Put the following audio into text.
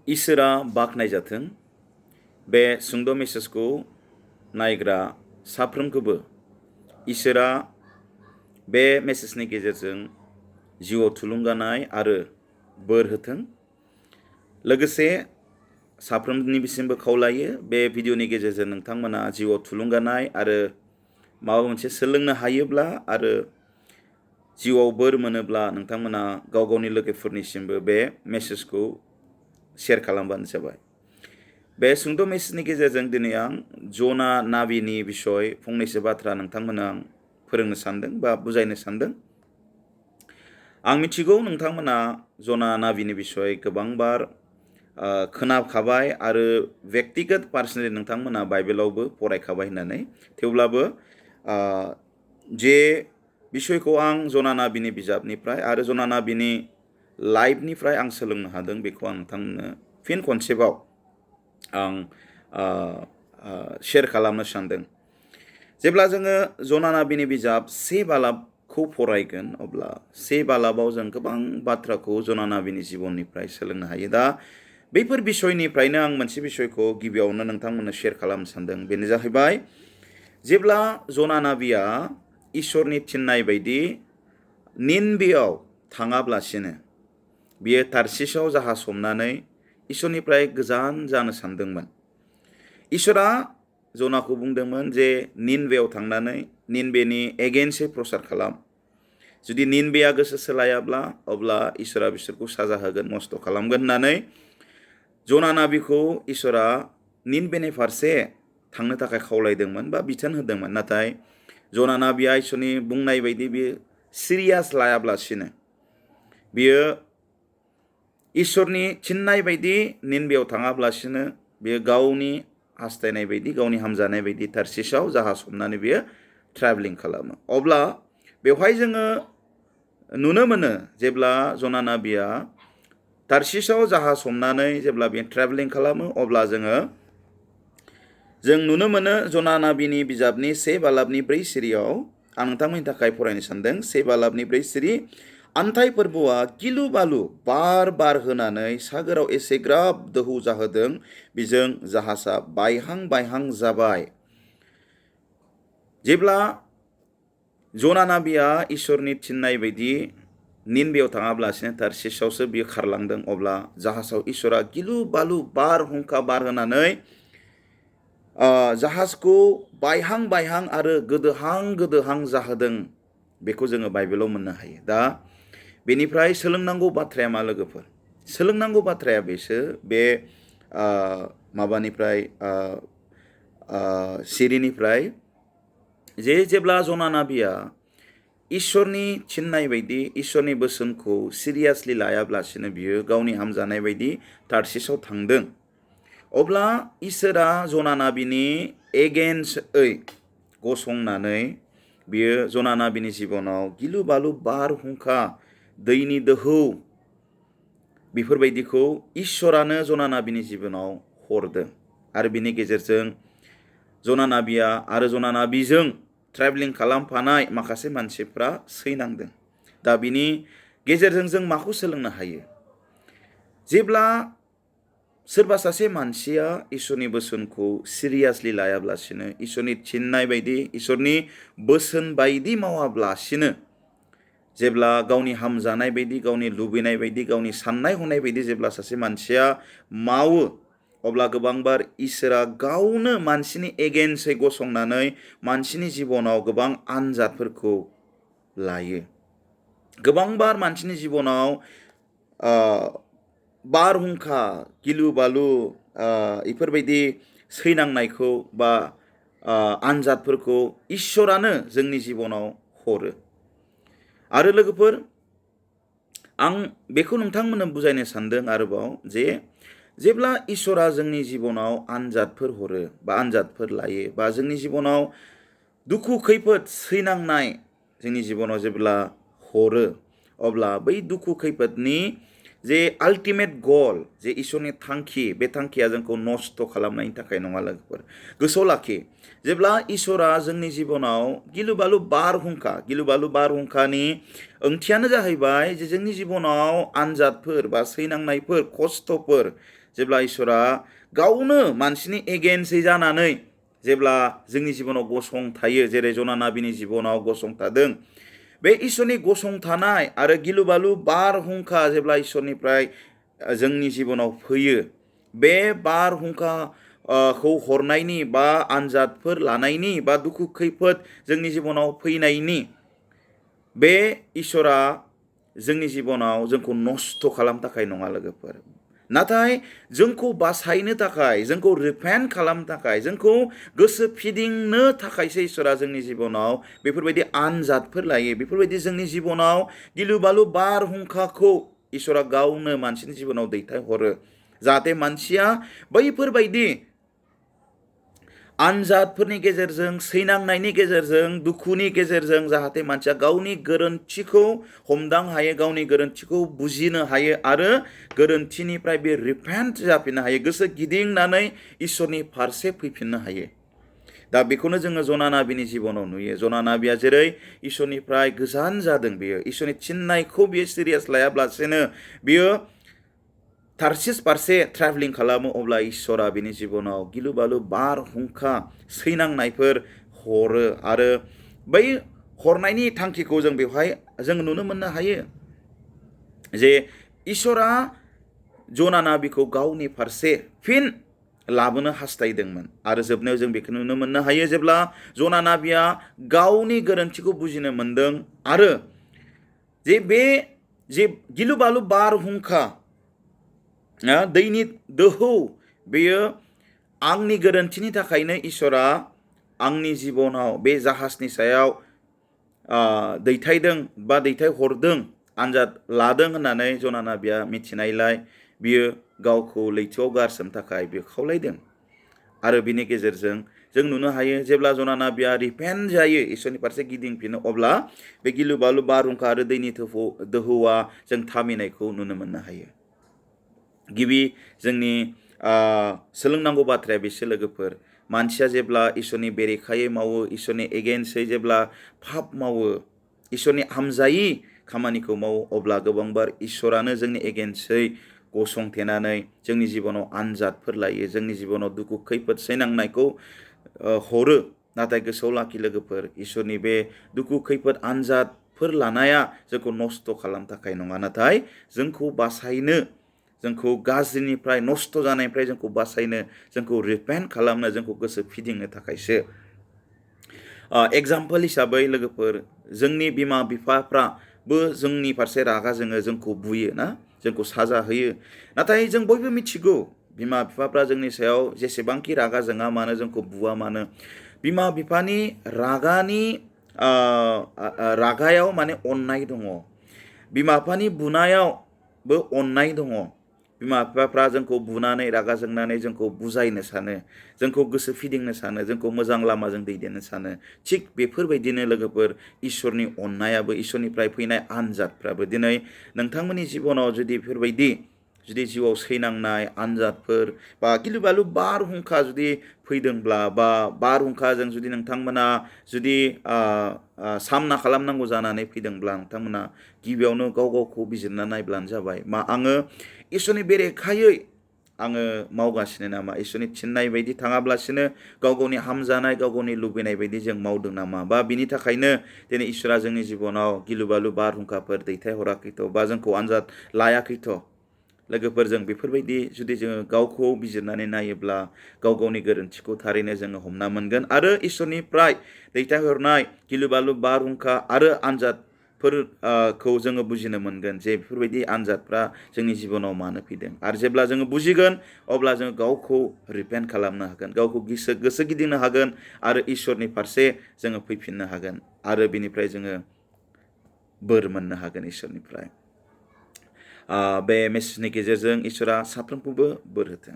इसोरा baknai jatwng बे सुंद' मेसेजखौ नायग्रा साफ्रोमखौबो इसोरा बे मेसेजनि गेजेरजों जिउआव थुलुंगानाय आरो बोर होथों। लोगोसे साफ्रोमनिसिमबो खावलायो बे भिडिअनि गेजेरजों नोंथांमोना जिउआव थुलुंगानाय आरो माबा मोनसे सोलोंनो हायोब्ला आरो जिउआव बोर मोनोब्ला नोंथांमोना गाव गावनि लोगोफोरनिसिमबो बे मेसेजखौ शेयार खालामबानो जाबाय। बे सुंद' मेसेजनि गेजेरजों दिनै आं जना नाबिनि बिषय फंनैसो बाथ्रा नोंथांमोना आं फोरोंनो सानदों बा बुजायनो सानदों। आं मिथिगौ नोंथांमोना जना नाबिनि बिषय गोबांबार खोनाखाबाय आरो व्यक्तिगत पार्सनेलि नोंथांमोना बाइबेलावबो फरायखाबाय होननानै, थेवब्लाबो जे बिषयखौ आं जना नाबिनि बिजाबनिफ्राय आरो जना नाबिनि लाइफनिफ्राय आं सोलोंनो हादों बेखौ आं नोंथांनो फिन खनसेबाव आं शेयार खालामनो सानदों। जेब्ला जोङो जना नाबिनि बिजाब से बालाबखौ फरायगोन अब्ला से बालाबाव जों गोबां बाथ्राखौ जना नाबिनि जिबननिफ्राय सोलोंनो हायो। दा बैफोर बिषयनिफ्रायनो आं मोनसे बिषयखौ गिबियावनो नोंथांमोननो शेयार खालामनो सानदों। बेनो जाहैबाय जेब्ला जना नाबिया इसोरनि थिननाय बायदि निनबेयाव थाङाब्लासिनो बियो तारसिसाव जाहाज हमनानै इसोरनिफ्राय गोजान जानो सानदोंमोन। इसोरा जनाखौ बुंदोंमोन जे निनबेयाव थांनानै निनबेनि एगेन्स्टै प्रसार खालाम। जुदि निनबेया गोसो सोलायाब्ला अब्ला इसोरा बिसोरखौ साजा होगोन, नस्थ' खालामगोन होननानै जना नाबिखौ इसोरा निनबेनि फारसे थांनो थाखाय खावलायदोंमोन बा बिथोन होदोंमोन। नाथाय जना नाबिया इसोरनि बुंनाय बायदि बियो सिरियास लायाब्लासिनो बियो इसोरनि थिननाय बायदि निनबेयाव थाङाब्लासिनो बियो गावनि हास्थायनाय बायदि गावनि हामजानाय बायदि तारसिसाव जाहाज हमनानै बियो ट्रेभेलिं खालामो। अब्ला बेवहाय जोङो नुनो मोनो जेब्ला जना नाबिया तारसिसाव जाहाज हमनानै जेब्ला बियो ट्रेभेलिं खालामो अब्ला जों नुनो मोनो जना नाबिनि बिजाबनि से बालाबनि 4 सिरियाव आं नोंथांमोननि थाखाय फरायनो सानदों। से बालाबनि 4 सिरि आन्थाइ फोरबोआ गिलु बालु बार बार होनानै सागोराव एसेग्राब दोहौ जाहोदों, बिजों जाहाजा बायहां बायहां जाबाय। जेब्ला जना नाबिया इसोरनि थिननाय बायदि निनबेयाव थाङाब्लासिनो तारसिसावसो बियो खारलांदों, अब्ला जाहाजाव इसोरा गिलु बालु बारहुंखा बार होनानै जाहाजखौ बायहां बायहां आरो गोदोहां जाहोदों। बेखौ जोङो बाइबेलाव मोननो हायो। दा बेनिफ्राय सोलोंनांगौ बाथ्राया मा लोगोफोर? सोलोंनांगौ बाथ्राया बेसो बे माबानिफ्राय सिरिनिफ्राय जे जेब्ला जना नाबिया इसोरनि थिननाय बायदि इसोरनि बोसोनखौ सिरियासलि लायाब्लासिनो बियो गावनि हामजानाय बायदि तारसिसाव थांदों, अब्ला इसोरा जना नाबिनि एगेन्स्टै गसंनानै बियो जना नाबिनि जिबनाव गिलु बालु बारहुंखा दैनि दोहौ बेफोरबायदिखौ इसोरानो जना नाबिनि जिबनाव हरदों। आरो बिनि गेजेरजों जना नाबिया आरो जना नाबिजों ट्रेभेलिं खालामफानाय माखासे मानसिफ्रा सैनांदों। दा बिनि गेजेरजों जों माखौ सोलोंनो हायो? जेब्ला सोरबा सासे मानसिया इसोरनि बोसोनखौ सिरियासलि लायाब्लासिनो इसोरनि थिननाय बायदि इसोरनि बोसोन बायदि मावाब्लासिनो जेब्ला गावनि हामजानाय बायदि गावनि लुबैनाय बायदि गावनि साननाय हनाय बायदि जेब्ला सासे मानसिया मावो अब्ला गोबांबार इसोरा गावनो मानसिनि एगेन्स्टै गसंनानै मानसिनि जिबनाव गोबां आनजादफोरखौ लायो। गोबांबार मानसिनि जिबनाव बारहुंखा गिलु बालु बेफोरबायदि सैनांनायखौ बा आनजादफोरखौ इसोरानो जोंनि जिबनाव हरो। आरो लोगोफोर आं बेखौ नोंथांमोननो बुजायनो सानदों आरोबाव जे जेब्ला इसोरा जोंनि जिबनाव आनजादफोर हरो बा आनजादफोर लायो बा जोंनि जिबनाव दुखु खैफोद सैनांनाय जोंनि जिबनाव जेब्ला हरो अब्ला बै दुखु खैफोदनि जे आल्टिमेट गल जे इसोरनि थांखि बे थांखिया जोंखौ नस्थ' खालामनायनि थाखाय नङा लोगोफोर। गोसोआव लाखि जेब्ला इसोरा जोंनि जिबनाव गिलु बालु बारहुंखानि ओंथियानो जाहैबाय जे जोंनि जिबनाव आनजादफोर बा सैनांनायफोर खस्थ'फोर जेब्ला इसोरा गावनो मानसिनि एगेन्स्टै जानानै जेब्ला जोंनि जिबनाव गसंथायो जेरै ज'ना नाबिनि जिबनाव गसंथादों बे इसोरनि गसंथानाय आरो गिलु बालु बारहुंखा जेब्ला इसोरनिफ्राय जोंनि जिबनाव फैयो बे बारहुंखा खौ हरनायनि बा आनजादफोर लानायनि बा दुखु खैफोद जोंनि जिबनाव फैनायनि बे इसोरा जोंनि जिबनाव जोंखौ नस्थ' खालामनो थाखाय नङा लोगोफोर नाथाय जोंखौ बासायनो थाखाय जोंखौ रिपेन्ट खालामनो थाखाय जोंखौ गोसो फिदिंनो थाखायसो इसोरा जोंनि जिबनाव बेफोरबायदि आनजादफोर लायो बेफोरबायदि जोंनि जिबनाव गिलु बालु बारहुंखाखौ इसोरा गावनो मानसिनि जिबनाव दैथायहरो जाहाथे मानसिया बैफोरबायदि आनजादफोरनि गेजेरजों सैनांनायनि गेजेरजों दुखुनि गेजेरजों जाहाथे मानसिया गावनि गोरोन्थिखौ हमदां हायो गावनि गोरोन्थिखौ बुजिनो हायो आरो गोरोन्थिनिफ्राय बे रिपेन्ट जाफिननो हायो गोसो गिदिंनानै इसोरनि फारसे फैफिननो हायो दा बेखौनो जोङो ज'ना नाबिनि जिबनाव नुयो ज'ना नाबिया जेरै इसोरनिफ्राय गोजान जादों बियो इसोरनि थिननायखौ बियो सिरियास लायाब्लासेनो बियो तारसिस फारसे ट्रेभेलिं खालामो अब्ला इसोरा बिनि जिबनाव गिलु बालु बारहुंखा सैनांनायफोर हरो आरो बै हरनायनि थांखिखौ जों बेवहाय जों नुनो मोननो हायो जे इसोरा ज'ना नाबिखौ गावनि फारसे फिन लाबोनो हास्थायदोंमोन आरो जोबनायाव जों बेखौ नुनो मोननो हायो जेब्ला ज'ना नाबिया गावनि गोरोन्थिखौ बुजिनो मोनदों आरो बे गिलु बालु बारहुंखा दैनि दोहौ बेयो आंनि गोरोन्थिनि थाखायनो इसोरा आंनि जिबनाव बे जाहाजनि सायाव दैथायदों बा दैथायहरदों आनजाद लादों होननानै ज'ना नाबिया मिथिनायलाय बियो गावखौ लैथोआव गारसोमनो थाखाय बियो खावलायदों आरो बिनि गेजेरजों जों नुनो हायो जेब्ला ज'ना नाबिया रिपेन्ट जायो इसोरनि फारसे गिदिंफिनो अब्ला बे गिलु बालु बारहुंखा आरो दैनि दोहौआ जों थामिनायखौ नुनो मोननो हायो गिबि जोंनि सोलोंनांगौ बाथ्राया बेसो लोगोफोर मानसिया जेब्ला इसोरनि बेरेखायै मावो इसोरनि एगेन्स्टै जेब्ला पाप मावो इसोरनि हामजायै खामानिखौ मावो अब्ला गोबांबार इसोरानो जोंनि एगेन्स्टै गसंथेनानै जोंनि जिबनाव आनजादफोर लायो जोंनि जिबनाव दुखु खैफोद सैनांनायखौ हरो नाथाय गोसोआव लाखि लोगोफोर इसोरनि बे दुखु खैफोद आनजादफोर लानाया जोंखौ नस्थ' खालामनो थाखाय नङा नाथाय जोंखौ बासायनो जोंखौ गाज्रिनिफ्राय नस्थ' जानायनिफ्राय जोंखौ बासायनो जोंखौ रिपेन्ट खालामनो जोंखौ गोसो फिदिंनो थाखायसो एग्जाम्पल हिसाबै लोगोफोर जोंनि बिमा बिफाफ्राबो जोंनि फारसे रागा जोङो जोंखौ बुयो ना जोंखौ साजा होयो नाथाय जों बयबो मिथिगौ बिमा बिफाफ्रा जोंनि सायाव जेसेबांखि रागा जोङा मानो जोंखौ बुवा मानो बिमा बिफानि रागायाव माने अन्नाय दङ बिमा बिफानि बुनायावबो अन्नाय दङ बिमा बिफाफ्रा जोंखौ बुनानै रागा जोंनानै जोंखौ बुजायनो सानो जोंखौ गोसो फिदिंनो सानो जोंखौ मोजां लामाजों दैदेननो सानो थिग बेफोरबायदिनो लोगोफोर इसोरनि अन्नायाबो इसोरनिफ्राय फैनाय आनजादफ्राबो दिनै नोंथांमोननि जिबनाव जुदि बेफोरबायदि जुदि जिउआव सैनांनाय आनजादफोर बा गिलु बालु बारहुंखा जुदि फैदोंब्ला बा बारहुंखाजों जुदि नोंथांमोना जुदि सामना खालामनांगौ जानानै फैदोंब्ला नोंथांमोना गिबियावनो गाव गावखौ बिजिरना नायब्लानो जाबाय मा आङो इसोरनि बेरेखायै आङो मावगासिनो नामा इसोरनि थिननाय बायदि थाङाब्लासिनो गाव गावनि हामजानाय गाव गावनि लुबैनाय बायदि जों मावदों नामा बा बिनि थाखायनो दिनै इसोरा जोंनि जिबनाव गिलु बालु बारहुंखाफोर दैथायहराखैथ' बा जोंखौ आनजाद लायाखैथ' लोगोफोर जों बेफोरबायदि जुदि जोङो गावखौ बिजिरनानै नायोब्ला गाव गावनि गोरोन्थिखौ थारैनो जोङो हमना मोनगोन आरो इसोरनिफ्राय दैथायहरनाय गिलु बालु बारहुंखा आरो आनजादफोरखौ जोङो बुजिनो मोनगोन जे बेफोरबायदि आनजादफ्रा जोंनि जिबनाव मानो फैदों आरो जेब्ला जोङो बुजिगोन अब्ला जोङो गावखौ रिपेन्ट खालामनो हागोन गावखौ गोसो गिदिंनो हागोन आरो इसोरनि फारसे जोङो फैफिननो हागोन आरो बिनिफ्राय जोङो बोर मोननो हागोन इसोरनिफ्राय बे मेसेजनि गेजेरजों इसोरा साफ्रोमखौबो बोर होथों।